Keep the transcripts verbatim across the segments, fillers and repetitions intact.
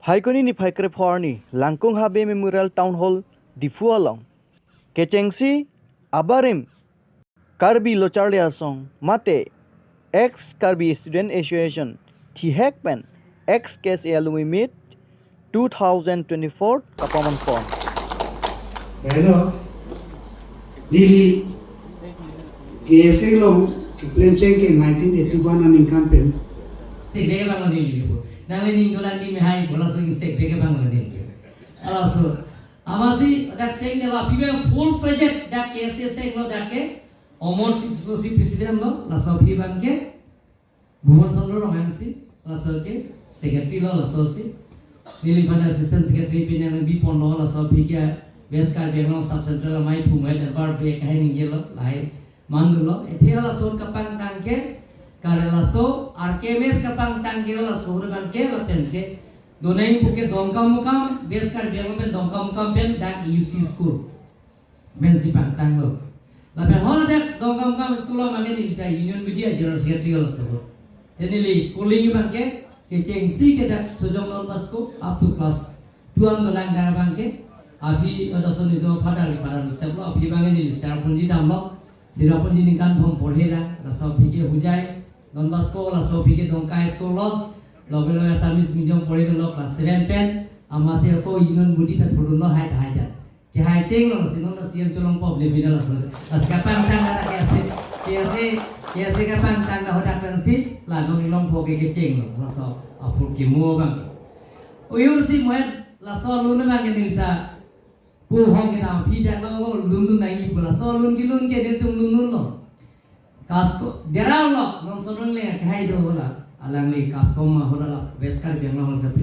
Phaikuni niphai krepho arni Langkung Habe Memorial Town Hall, Diphu along kechengsi abarim Karbi Lo Charli Asong mate Ex Karbi Student Association thihek pen Ex K S A Alumni Meet two thousand twenty-four kapamangpon. Hello. Neli K S A along keplemcheng ke nineteen eighty-one aningkan pen. Sek beke bang lo neli pu. Nangli ning dolang di mehai bola so sek beke bang lo neli. Laso amatsi dak seng de aphi bang full fledged dak K S A seng lo dak ke Omor Sing Sosi president lo, laso aphi bang ke Bhuban Chandra Ronghang si, laso ke secretary lo, laso si. Neli pada assistant secretary pen nangbi pon lo, laso aphi ke West Karbi Anglong Sub Central amei phumai Edward Bey kahai ningje lo, lahai mandun lo. Ethe laso kapangtang ke, kare laso R K M S kapangtang ke laso ur bang ke lapen ke Doneng pu ke Dongkamukam, West Karbi Anglong pen Dongkamukam pen dak U C school mensi pangtang lo. Lapen hala dak Dongkamukam school lo mane neli ta Union Media General Secretary lo sebut. Te neli schooling bang ke kechengsi ke dak Sojong Don Bosco up to class two an dolang dak bang ke. Aphi pada son itu father, father step lo, aphi bang neli Cherrapunji damlo. Cherrapunji ningkan thom porhe la, laso aphi ke Hojai Don Bosco, laso aphi ke Dongkai school lo. Loge loge Assamese medium porhe lo class seven pen. Amatsi ako Union Buddy ta thurun lo hai ta hai ta. Kehai cheng lo, si non ta C M cholong pop le bina laso. Laso kapangtang na K S A, K S A, K S A kapangtang na hodak pen si, la non ilong pho ke kecheng lo, laso apor kemo bang. Uyur si mohet, laso alun bang ke neli ta pu hong ke na aphi dak lo lun lun nai pu laso alun kelun ke nelitum lun lun lo. Kaskom, Dera lo, non sonong le kahai do hola, alangli Kaskom ma hola la, West Karbi Anglong Sub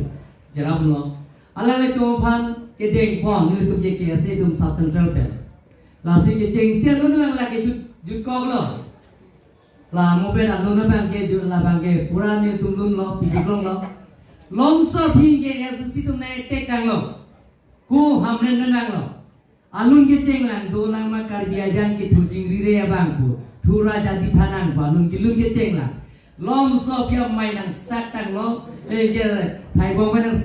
Cherrap lo. Alanglitum aphan kedeng pon, nelitum ke K S A atum Sub Central pen. Lasi kechengsi alun bang la kejut, jutkok lo. La mo pen alun bang ke jut, la bang ke pura nelitum lun lo, pijut long lo. Lomso aphi ke S C atum nai tek tang lo. Ko hamren nang lo. Alun kecheng lang, dolang ma Karbi ajang ke thu jingri re abang pu. Thu ra jadi thanang pu, alun kelun kecheng lang. Lomso aphi amei nangsak tang lo, eh, ke thaibong nang,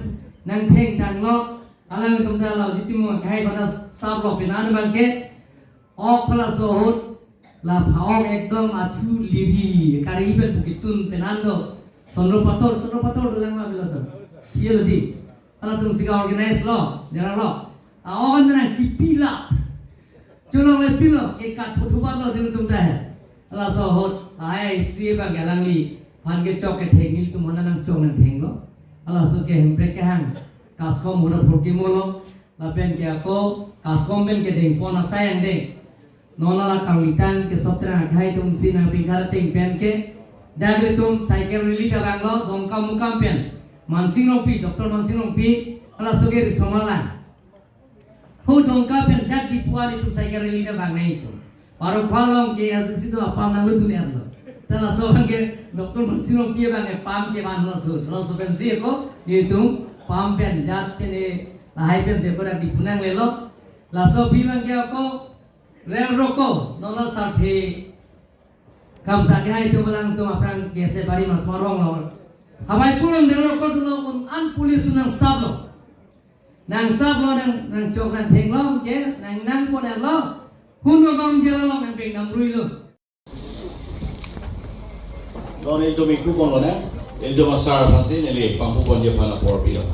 nangtheng tang lo. Alangtum ta lo, jiti mo kahai pada sab lo penan bang ke. Ok pala so ahut, la pha-ok ekdom athu liri, kari pen pu ketun penan do. Sonro pator, sonro pator dolang ma bilo to. Hiya lo di. Halatum si ka-organize lo, Dera lo. A-ok an nang kipi la. Cholong le pilo, ke kat puthu bar lo nelitum ta he. Laso ahut, ai si bang ke alangli, phan kechok ketheng nelitum hana nangchok nangtheng lo. Laso ke Hemprek kehang, Kaskom mura phurki mo lo, lapen ke ako, Kaskom pen kedeng pon asai angdeng. Non la kangli tang ke sop terang akhai atum si nangpingkar ateng pen ke. Dak ilitum cycle rally ta vang lo, Dongkamukam pen. Mansing Rongpi, Doctor Mansing Rongpi, laso ke risomar lang. Ho Dongka pen dak Diphu an ilitum cycle rally ta vang nai ilitum. Paro khua along ke S D C atum apam nanglo dun er lo. Ta laso abang ke Doctor Mansing Rongpi abang ke pam kevan laso. Laso pensi ako, ilitum pam pen, jat pen e, lahai pensi ako dak Diphu nangle lo. Laso aphi abang ke ako, rel roko, non la sarthe. Kamsa kehai atum alangtum aphrang ke se bari mat marong lo. Habai pulang de roko dun lo un an police nangsap lo. Nangsap lo nang, nangchok nangtheng lo ke, nang nangpon er lo. Hun lo bang jela lo nang peng nam rui lo. Non ilitum ingpu pon lo ne, ilitum asar aphan si neli pangpu ponji aphan apor pilo.